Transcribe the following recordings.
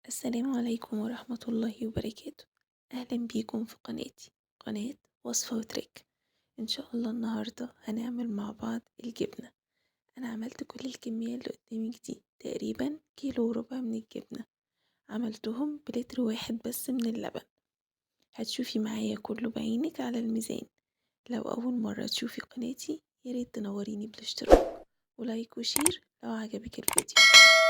السلام عليكم ورحمة الله وبركاته. أهلا بيكم في قناتي، قناة وصفة وتريك. إن شاء الله النهاردة هنعمل مع بعض الجبنة. أنا عملت كل الكمية اللي قدامك دي، تقريبا كيلو وربع من الجبنة، عملتهم بلتر واحد بس من اللبن. هتشوفي معايا كله بعينك على الميزان. لو أول مرة تشوفي قناتي ياريت تنوريني بالاشتراك و like و share لو عجبك الفيديو.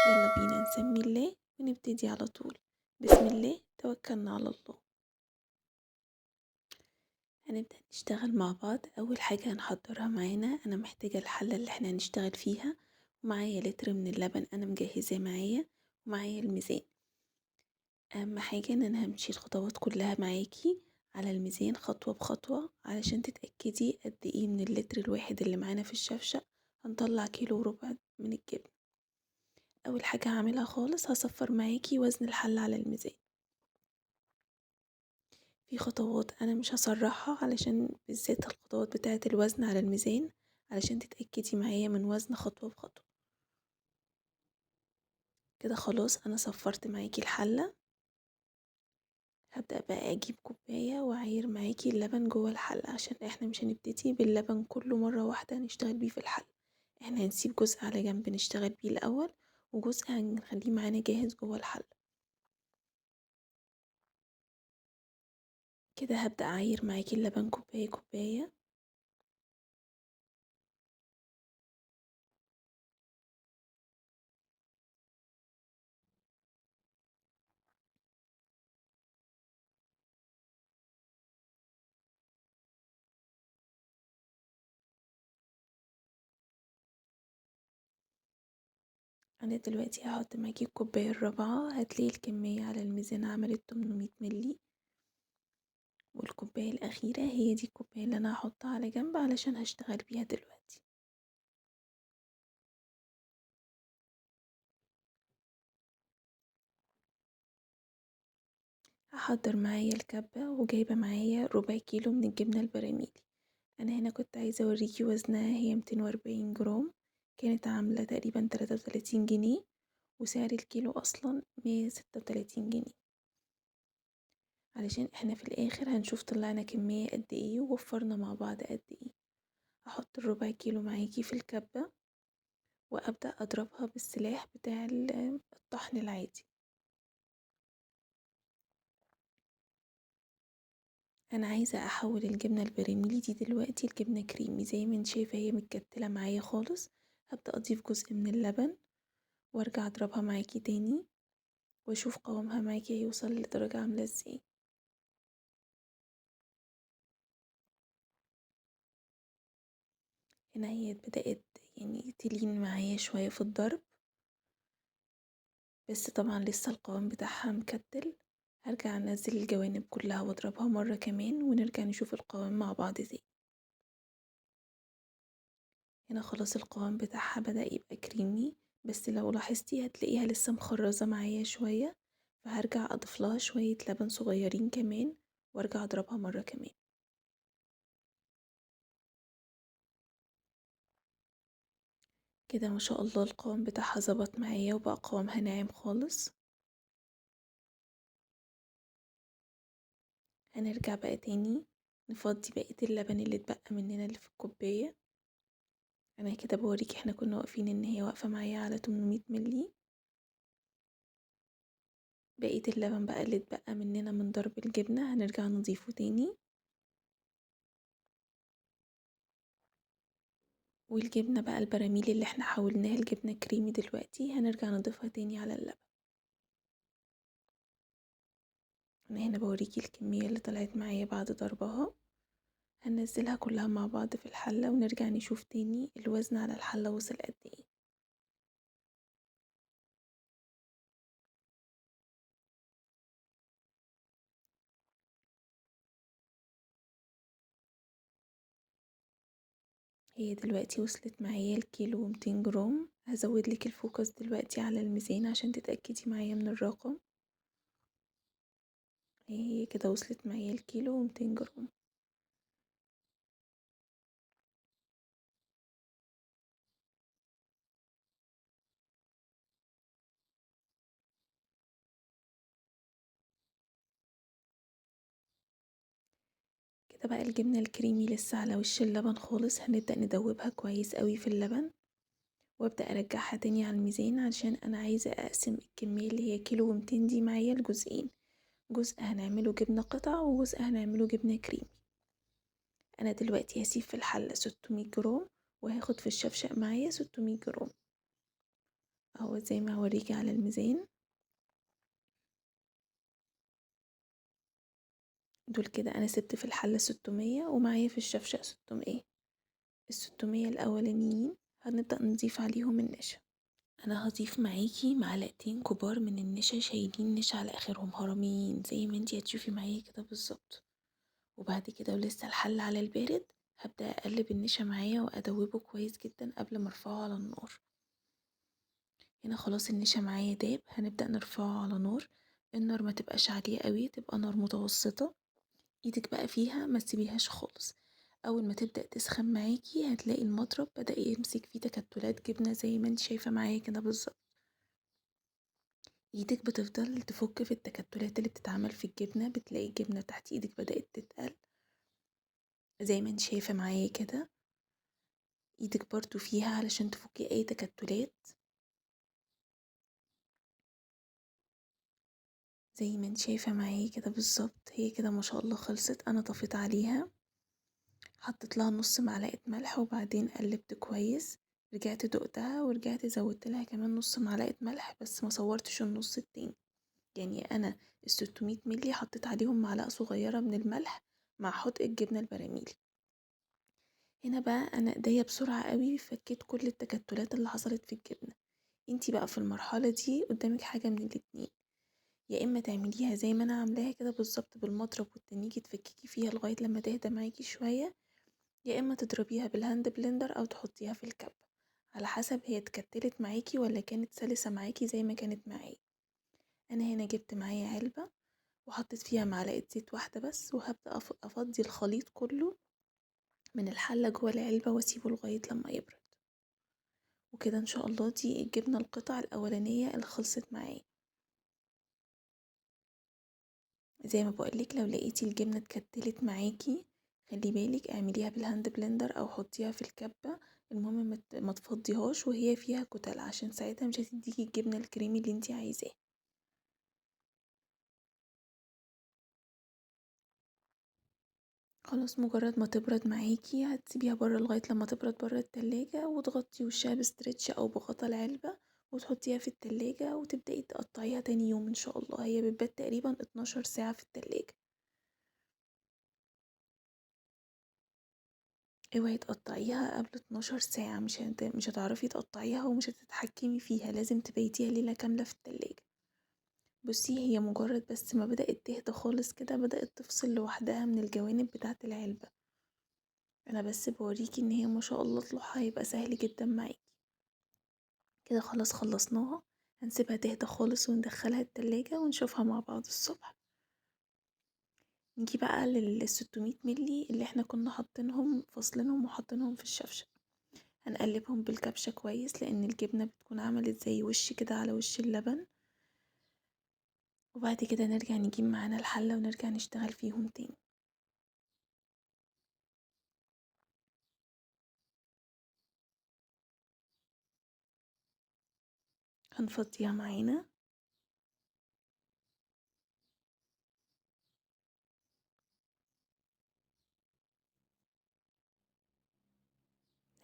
يلا بينا نسمي الله ونبتدي على طول. بسم الله توكلنا على الله. هنبدأ نشتغل مع بعض. أول حاجة هنحضرها معانا، أنا محتاجة الحلة اللي احنا هنشتغل فيها، ومعايا لتر من اللبن أنا مجهزاه معايا، ومعايا الميزان. أهم حاجة إن أنا همشي الخطوات كلها معاكي على الميزان خطوة بخطوة علشان تتأكدي قد ايه من اللتر الواحد اللي معانا في الشفشق هنطلع كيلو وربع من الجبنة. أول حاجة هعملها خالص هصفر معاكي وزن الحلة على الميزان. في خطوات أنا مش هسرعها علشان بالذات الخطوات بتاعة الوزن على الميزان علشان تتأكدي معايا من وزن خطوة بخطوة. كده خلاص أنا صفرت معاكي الحلة. هبدأ بقى أجيب كوباية وأعاير معاكي اللبن جوه الحلة، عشان احنا مش هنبتدي باللبن كله مرة واحدة نشتغل بيه في الحلة. احنا هنسيب جزء على جنب نشتغل بيه الأول، وجزء هنخليه معانا جاهز جوه الحلة. كده هبدأ أعاير معاكي اللبن كوباية كوباية. أنا دلوقتي هحط معاكي الكوباية الرابعة، هتلاقي الكمية على الميزان عملت 800 ملي. والكوباية الأخيرة هي دي الكوباية اللي أنا هحطها على جنب علشان هشتغل بيها دلوقتي. هحضر معايا الكبة، وجايبة معايا ربع كيلو من الجبنة البراميلي. أنا هنا كنت عايزة أوريكي وزنها، هي 240 جرام، كانت عاملة تقريبا 33 جنيه، وسعر الكيلو أصلا 136 جنيه. علشان احنا في الآخر هنشوف طلعنا كمية قد ايه ووفرنا مع بعض قد ايه. هحط الربع كيلو معاكي في الكبة وأبدأ أضربها بالسلاح بتاع الطحن العادي. أنا عايزة أحول الجبنة البراميلي دي دلوقتي لجبنة كريمي، زي ما انت شايفة هي متكتلة معايا خالص. هبدأ أضيف جزء من اللبن وارجع أضربها معاكي تاني واشوف قوامها معاكي هيوصل لدرجة عاملة ازاي. هنا هي بدأت يعني تلين معايا شوية في الضرب، بس طبعا لسه القوام بتاعها مكتل. هرجع انزل الجوانب كلها واضربها مرة كمان ونرجع نشوف القوام مع بعض تاني. هنا خلاص القوام بتاعها بدأ يبقى كريمي، بس لو لاحظتي هتلاقيها لسه مخرزة معايا شوية، فهرجع اضيف لها شوية لبن صغيرين كمان وارجع اضربها مرة كمان. كده ما شاء الله القوام بتاعها ظبط معايا وبقى قوامها ناعم خالص. هنرجع بقى تاني نفضي بقية اللبن اللي اتبقى مننا اللي في الكوباية. انا كده بوريكي احنا كنا واقفين ان هي واقفة معايا على 800 ملي. بقية اللبن بقى اللي اتبقى مننا من ضرب الجبنة هنرجع نضيفه تاني. والجبنة بقى البراميل اللي احنا حولناها لجبنة كريمي دلوقتي هنرجع نضيفها تاني على اللبن. انا هنا بوريكي الكمية اللي طلعت معايا بعد ضربها. هننزلها كلها مع بعض في الحلة ونرجع نشوف تاني الوزن على الحلة وصل قد ايه. هي دلوقتي وصلت معايا الكيلو ومتين جرام. هزود لك ال focus دلوقتي على الميزان عشان تتأكدي معايا من الرقم. هي كده وصلت معايا الكيلو ومتين جرام. كده بقى الجبنة الكريمي لسه على وش اللبن خالص، هنبدأ ندوبها كويس قوي في اللبن، وابدأ ارجعها تاني على الميزان عشان انا عايزة اقسم الكمية اللي هي 1.2 كيلو دي معايا لجزئين، جزء هنعمله جبنة قطع وجزء هنعمله جبنة كريمي. انا دلوقتي هسيب في الحلة 600 جرام، وهاخد في الشفشق معايا 600 جرام اهو زي ما هوريكي على الميزان. دول كده انا سبت في الحلة 600 ومعايا في الشفشق 600. ال600 الاولانيين هنبدأ نضيف عليهم النشا. انا هضيف معاكي معلقتين كبار من النشا، شايلين نشا على اخرهم، هرميين زي ما انتي هتشوفي معايا كده بالظبط. وبعد كده ولسه الحلة على البارد هبدأ اقلب النشا معايا وادوبه كويس جدا قبل ما ارفعه على النار. هنا خلاص النشا معايا داب، هنبدأ نرفعه على نار، النار ما تبقاش عالية قوي، تبقى نار متوسطة. ايدك بقى فيها ما تسيبيهاش خالص، اول ما تبدأ تسخن معاكي هتلاقي المضرب بدأ يمسك فيه تكتلات جبنة زي ما انت شايفة معايا كده بالظبط. ايدك بتفضل تفك في التكتلات اللي بتتعمل في الجبنة، بتلاقي الجبنة تحت ايدك بدأت تتقل زي ما انت شايفة معايا كده. ايدك برضو فيها علشان تفكي اي تكتلات زي ما انت شايفة معايا كده بالظبط. هي كده ما شاء الله خلصت، انا طفيت عليها، حطيت لها نص معلقة ملح وبعدين قلبت كويس، رجعت دقتها ورجعت زودت لها كمان نص معلقة ملح، بس ما صورتش النص التاني. يعني انا ال600 ملي حطيت عليهم معلقة صغيرة من الملح مع حدق الجبنة البراميلي. هنا بقى انا ايديا بسرعة قوي فكيت كل التكتلات اللي حصلت في الجبنة. انتي بقى في المرحلة دي قدامك حاجة من الاتنين، يا اما تعمليها زي ما انا عاملاها كده بالظبط بالمضرب وتنيجي تفككي فيها لغاية لما تهدى معاكي شوية، يا اما تضربيها بال hand blender او تحطيها في الكبة، على حسب هي اتكتلت معاكي ولا كانت سلسة معاكي زي ما كانت معايا. انا هنا جبت معايا علبة وحطيت فيها معلقة زيت واحدة بس، وهبدأ افضي الخليط كله من الحلة جوه العلبة واسيبه لغاية لما يبرد. وكده ان شاء الله دي الجبنة القطع الاولانية اللي خلصت معايا. زي ما بقولك لو لقيتي الجبنة اتكتلت معاكي خلي بالك اعمليها بال hand blender او حطيها في الكبة، المهم ما تفضيهاش وهي فيها كتل، عشان ساعتها مش هتديكي الجبنة الكريمي اللي انتي عايزاه. خلاص مجرد ما تبرد معاكي هتسيبيها بره لغاية لما تبرد بره التلاجة، وتغطي وشها ب stretch او بغطا العلبة وتحطيها في التلاجة، وتبدأي تقطعيها تاني يوم ان شاء الله. هي بتبات تقريبا 12 ساعة في التلاجة. اوعي تقطعيها قبل 12 ساعة، مش هتعرفي تقطعيها ومش هتتحكمي فيها، لازم تبيتيها ليلة كاملة في التلاجة. بصي هي مجرد بس ما بدأت تهدى خالص كده بدأت تفصل لوحدها من الجوانب بتاعة العلبة. انا بس بوريكي ان هي ما شاء الله طلوعها هيبقى سهل جدا معاكي. كده خلاص خلصناها، هنسيبها تهدى خالص وندخلها التلاجة ونشوفها مع بعض الصبح. نيجي بقى لل600 ملي اللي احنا كنا حاطينهم فاصلينهم وحاطينهم في الشفشة. هنقلبهم بالكبشة كويس لان الجبنة بتكون عملت زي وش كده على وش اللبن. وبعد كده نرجع نجيب معانا الحلة ونرجع نشتغل فيهم تاني. هنفضيها معانا.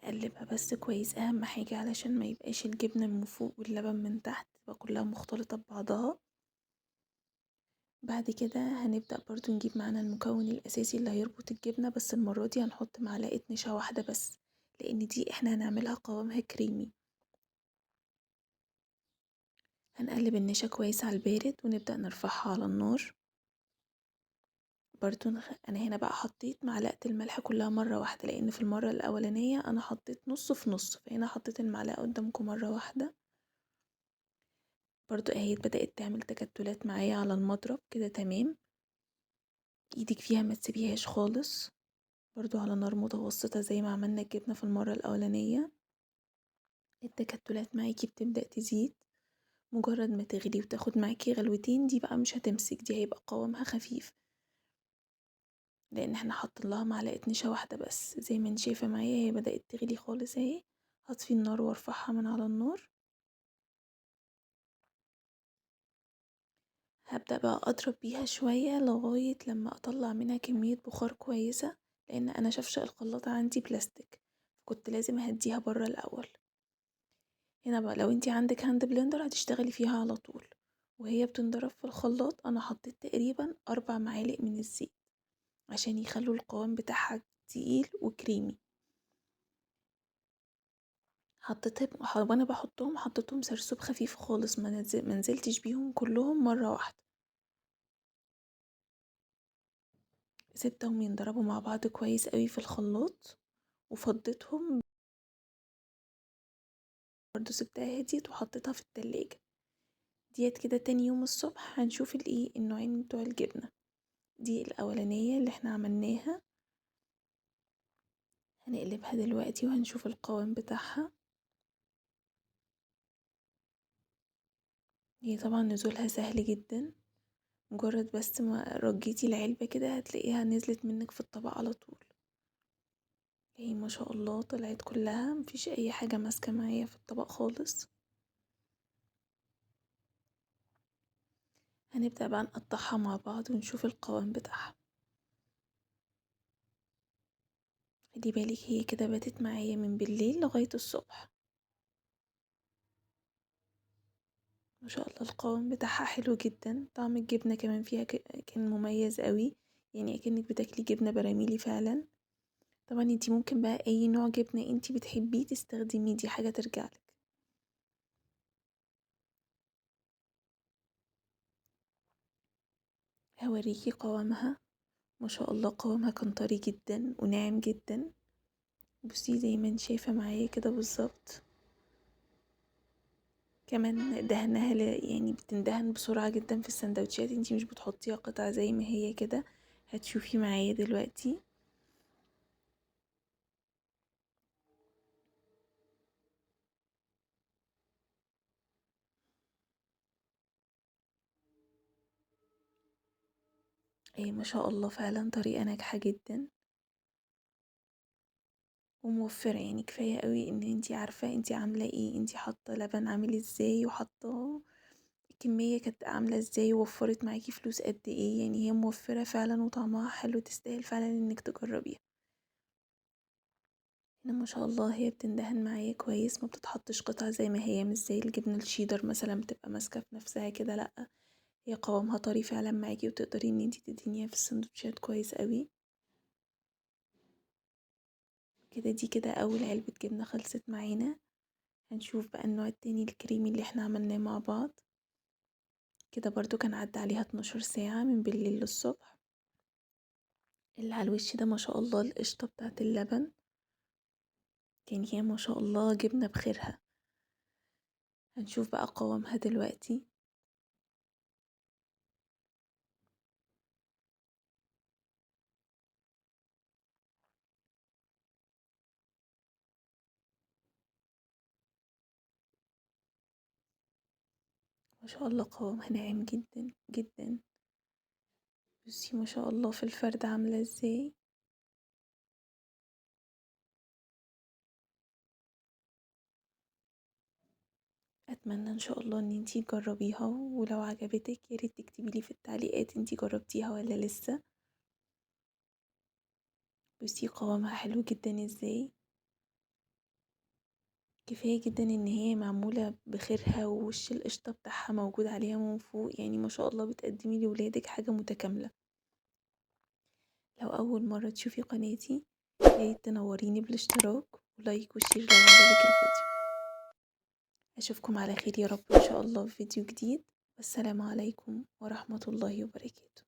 نقلبها بس كويس، اهم حاجة علشان ما يبقاش الجبنة من فوق واللبن من تحت، تبقى كلها مختلطة ببعضها. بعد كده هنبدأ برضو نجيب معانا المكون الأساسي اللي هيربط الجبنة، بس المرة دي هنحط معلقة نشا واحدة بس، لأن دي احنا هنعملها قوامها كريمي. هنقلب النشا كويس على البارد ونبدأ نرفعها على النار. برضو أنا هنا بقى حطيت معلقة الملح كلها مرة واحدة، لأن في المرة الأولانية أنا حطيت نص في نص، فهنا حطيت المعلقة قدامكم مرة واحدة. برضو اهي بدأت تعمل تكتلات معايا على المضرب كده، تمام. ايدك فيها ما تسيبيهاش خالص، برضو على نار متوسطة زي ما عملنا الجبنة في المرة الأولانية. التكتلات معاكي بتبدأ تزيد، مجرد ما تغلي وتاخد معاكي غلوتين دي بقى مش هتمسك، دي هيبقى قوامها خفيف. لان احنا حاطين لها معلقة نشا واحدة بس. زي ما انت شايفة معايا هي بدأت تغلي خالص اهي. هطفي النار وارفعها من على النار. هبدأ بقى اضرب بيها شوية لغاية لما اطلع منها كمية بخار كويسة، لان انا شفشق الخلاطة عندي بلاستيك، كنت لازم اهديها برا الاول. هنا بقى لو انتي عندك hand blender هتشتغلي فيها على طول. وهي بتنضرب في الخلاط انا حطيت تقريبا 4 معالق من الزيت عشان يخلوا القوام بتاعها تقيل وكريمي. حطيتهم وانا بحطهم، حطيتهم سرسوب خفيف خالص، ما نزلتش بيهم كلهم مرة واحدة، سبتهم ينضربوا مع بعض كويس قوي في الخلاط وفضيتهم برضو، سبتها هديت وحطيتها في التلاجة ديت كده. تاني يوم الصبح هنشوف النوعين بتوع الجبنة. دي الأولانية اللي احنا عملناها، هنقلبها دلوقتي وهنشوف القوام بتاعها. هي طبعا نزولها سهل جدا، مجرد بس ما رجيتي العلبة كده هتلاقيها نزلت منك في الطبق على طول. هي ما شاء الله طلعت كلها، مفيش اي حاجة ماسكة معايا في الطبق خالص. هنبدأ بقى نقطعها مع بعض ونشوف القوام بتاعها. خدي بالك هي كده باتت معايا من بالليل لغاية الصبح. ما شاء الله القوام بتاعها حلو جدا، طعم الجبنة كمان فيها كان مميز قوي، يعني اكنك بتاكلي جبنة براميلي فعلا. طبعا انتي ممكن بقى اي نوع جبنة انتي بتحبيه تستخدميه، دي حاجة ترجعلك. هوريكي قوامها، ما شاء الله قوامها كان طري جدا وناعم جدا. بصي زي ما انت شايفة معايا كده بالظبط. كمان دهنها بتندهن بسرعة جدا في السندوتشات، انتي مش بتحطيها قطع زي ما هي كده، هتشوفي معايا دلوقتي. ايه ما شاء الله فعلا طريقة ناجحة جدا وموفرة، كفاية قوي ان انتي عارفة انتي عاملة ايه، انتي حاطة لبن عامل ازاي وحاطة الكمية كانت عاملة ازاي، ووفرت معاكي فلوس قد ايه. هي موفرة فعلا وطعمها حلو، تستاهل فعلا انك تجربيها. هنا ما شاء الله هي بتندهن معايا كويس، ما بتتحطش قطع زي ما هي، مش زي الجبنة الشيدر مثلا بتبقى ماسكة في نفسها كده، لأ هي قوامها طري فعلا معاكي، وتقدري ان انتي تدهنيها في السندوتشات كويس قوي كده. دي كده اول علبة جبنة خلصت معانا. هنشوف بقى النوع التاني الكريمي اللي احنا عملناه مع بعض. كده برضو كان عدى عليها 12 ساعة من بالليل للصبح. اللي على الوش ده ما شاء الله القشطة بتاعت اللبن، هي ما شاء الله جبنة بخيرها. هنشوف بقى قوامها دلوقتي. ما شاء الله قوامها ناعم جدا جدا. بصي ما شاء الله في الفرد عاملة ازاي. اتمنى ان شاء الله ان انتي تجربيها، ولو عجبتك يا ريت تكتبي لي في التعليقات انتي جربتيها ولا لسه. بصي قوامها حلو جدا ازاي. كفاية جدا ان هي معمولة بخيرها ووش القشطة بتاعها موجود عليها من فوق، ما شاء الله بتقدمي لولادك حاجة متكاملة. لو اول مرة تشوفي قناتي يا ريت تنوريني بالاشتراك و like و share لو عجبك الفيديو. اشوفكم على خير يا رب ان شاء الله في فيديو جديد، والسلام عليكم ورحمة الله وبركاته.